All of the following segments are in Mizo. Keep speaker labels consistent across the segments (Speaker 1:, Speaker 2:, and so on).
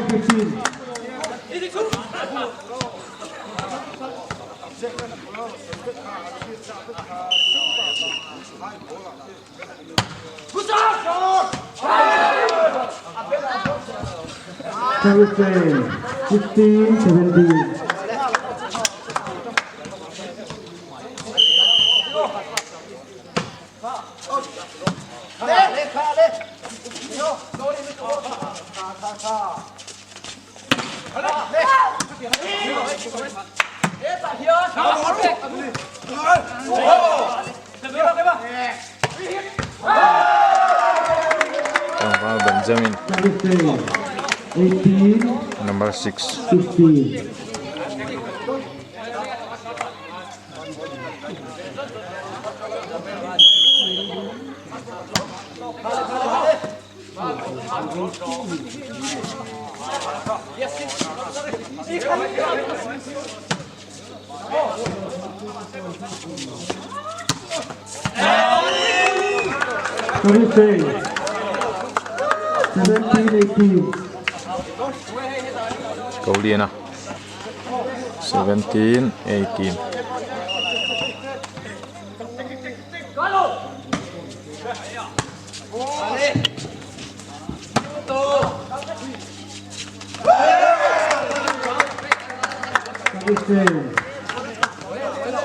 Speaker 1: 15. Service frame, 16 17.
Speaker 2: Tlangval Benjamin number 6. Koliana 17 18.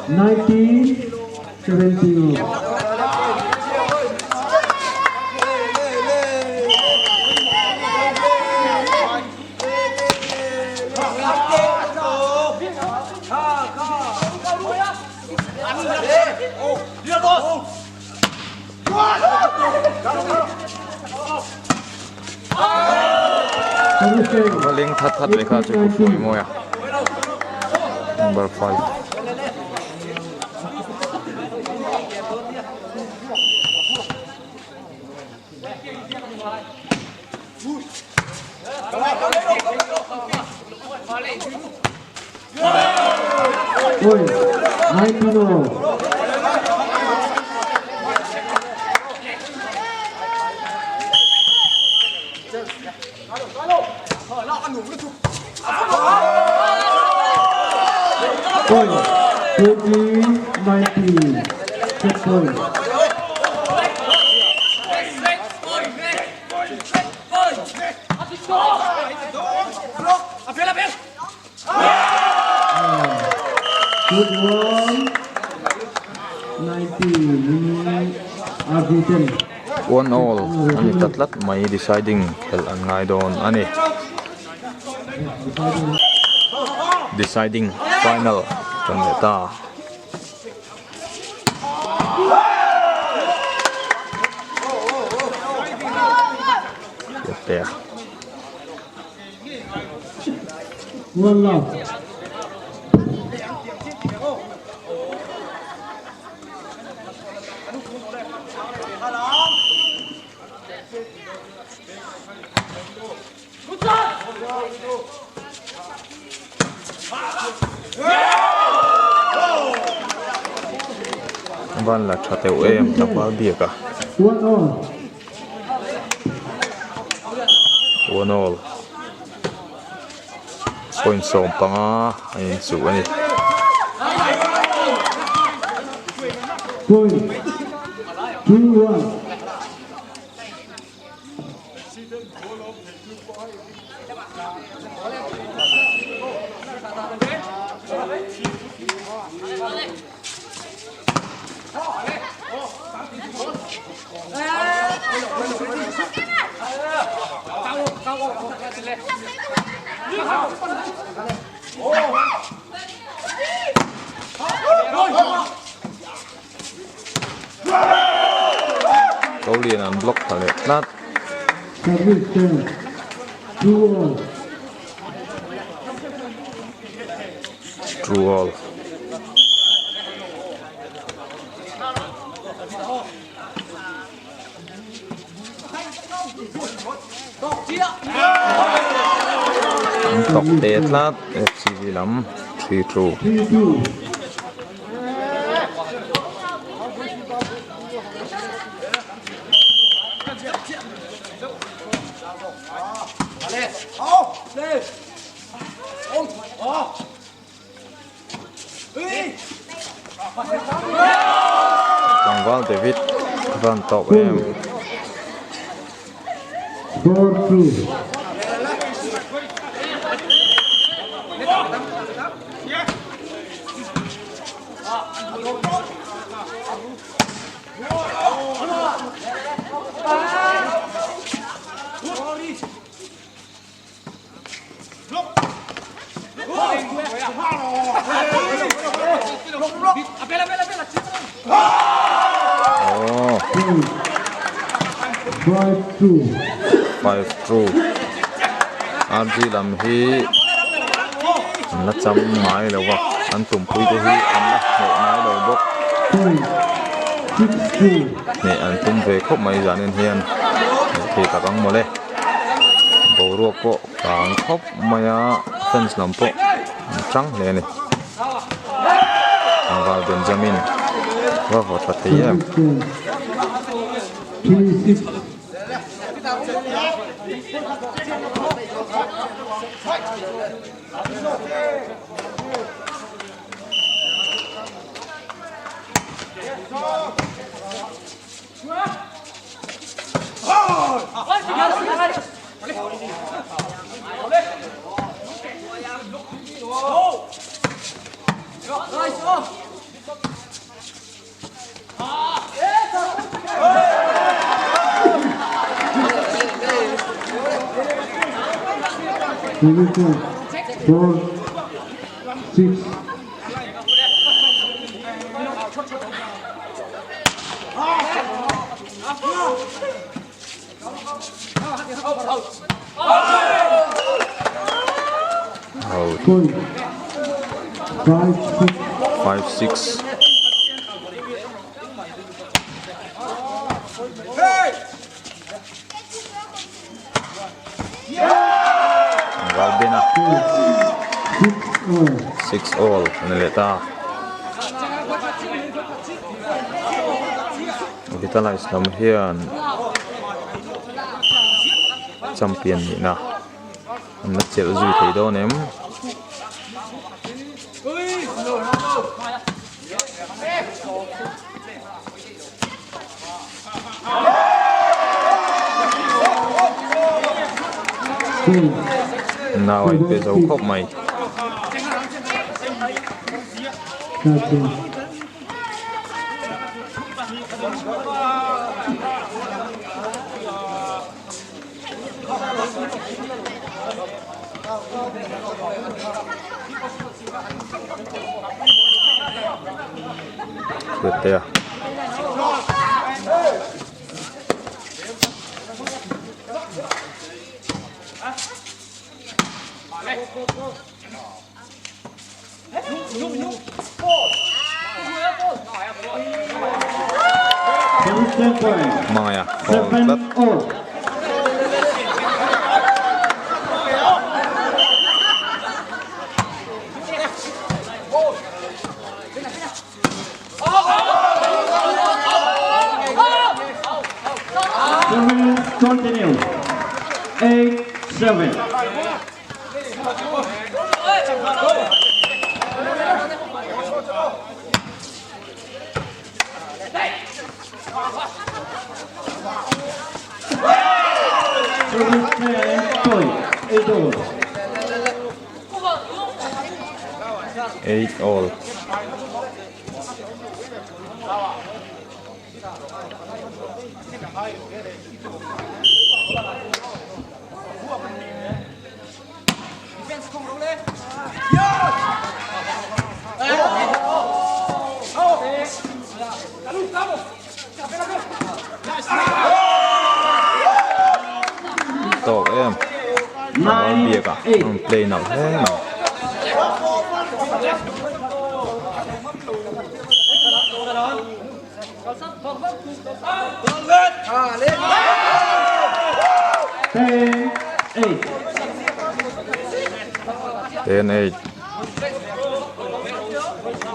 Speaker 1: 1971.
Speaker 2: Va leng that that ve kha chu ku hruai mawi a number 5.
Speaker 1: Point, 19 all. Point, 20, 19. Set point. Good one. 19. RV10.
Speaker 2: One all a ni ta tlat mai deciding khelh an ngai dawn a ni. Deciding final tan leh ta. Hriattea.
Speaker 1: One love.
Speaker 2: Van la tha teuh em tlangval biak a.
Speaker 1: One all.
Speaker 2: One all. Point 15 a inchuh a ni.
Speaker 1: Point 2-1.
Speaker 2: Ko lian an block tha leh tlat.
Speaker 1: Service 10, 2 all.
Speaker 2: 2 all. An tawk teh tlat FCV lam 3-2.
Speaker 1: 3-2.
Speaker 2: Tlangval David a van tawk em. 5-2 RG lam hi an la cham ngai lo a an tumpui te hi an la hneh ngai lo bawk hneh an tum ve khawp mai zanin hian hneh thei tak ang mawle. Boruak pawh kang khawp mai a fans lam pawh an tang hle a ni Tlangval Benjamin va vaw tha thei em. 5 6 Ralbena 6 all a ni leh ta. Vitalize lam hian champion nihna an la chelh zui thei dawn em? Nau a inpe zo khawp mai. Hriattea. Hmangaih a foul tlat.
Speaker 1: Continue. 8-7. 8 all.
Speaker 2: 8 all. Tawk em. Tlangval biak ah a rawn play nalh hle mai. 10-8.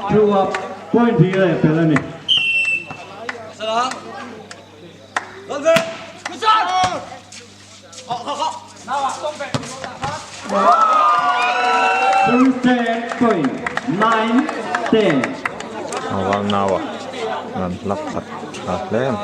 Speaker 1: Two up, point here, Pelani. Service point 9 10.
Speaker 2: Val naua an hlap khat tha hle a ni.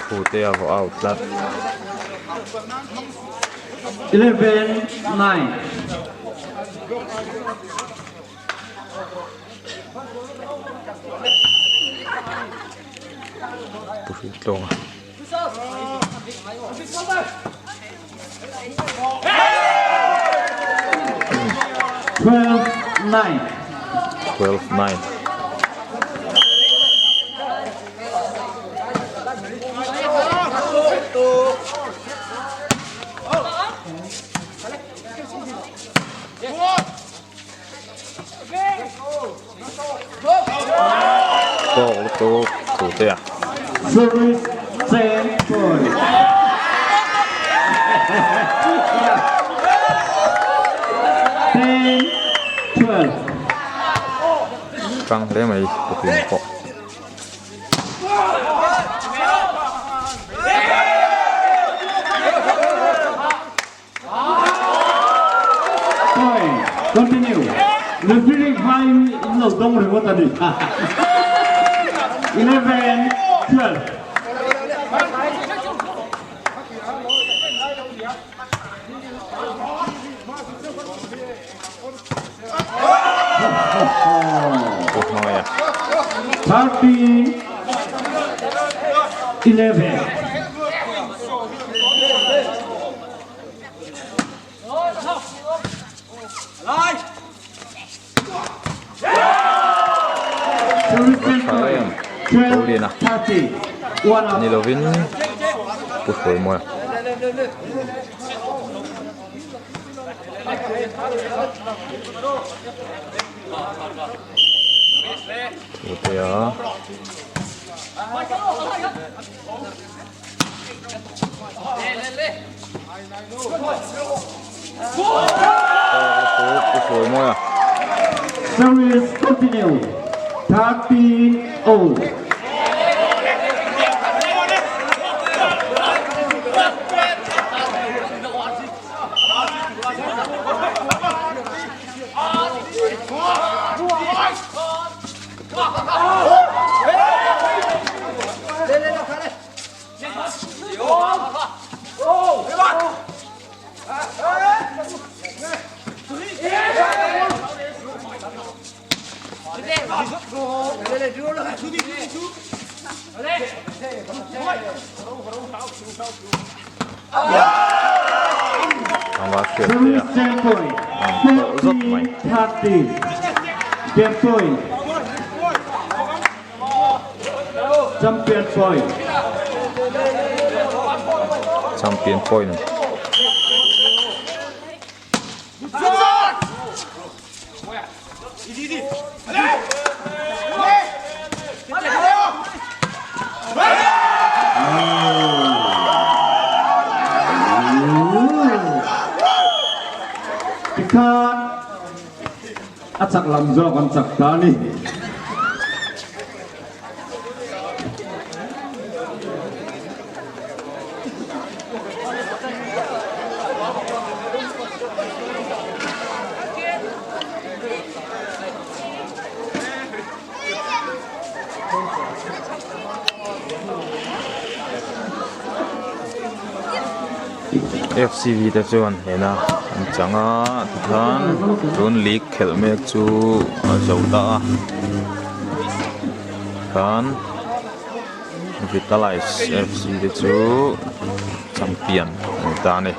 Speaker 2: Thu te a vawh out tlat.
Speaker 1: 11 9.
Speaker 2: Pu Hriltlawnga.
Speaker 1: 12 9.
Speaker 2: 12 9. Tawk lutuk thu te a.
Speaker 1: Service 10 point. 10 12.
Speaker 2: Tang hle mai putlin pawh.
Speaker 1: Point. Continue. Referee hmain in lo dawng ringawt a ni. 11 12.
Speaker 2: Pu Hmangaih a.
Speaker 1: 13 11. Service
Speaker 2: Tha em.
Speaker 1: 12
Speaker 2: Paulina.
Speaker 1: 30. One up.
Speaker 2: Ni lovin Pu Hruaimawi a. Thu te a. Tawk lutuk Pu Hruaimawi a.
Speaker 1: Service continue. 13 all.
Speaker 2: Tlangval hriat te a
Speaker 1: Service 10 point.
Speaker 2: an tawh zawt mai.
Speaker 1: 13 30. Game point. Champion point.
Speaker 2: Champion point.
Speaker 1: Tikhan a chak lam zawk an chak ta a ni.
Speaker 2: Fcv te chuan hena an chang a tikhan tun league khelh mek chu a zo ta a khan Vitalize fc te chu champion an ni ta a ni.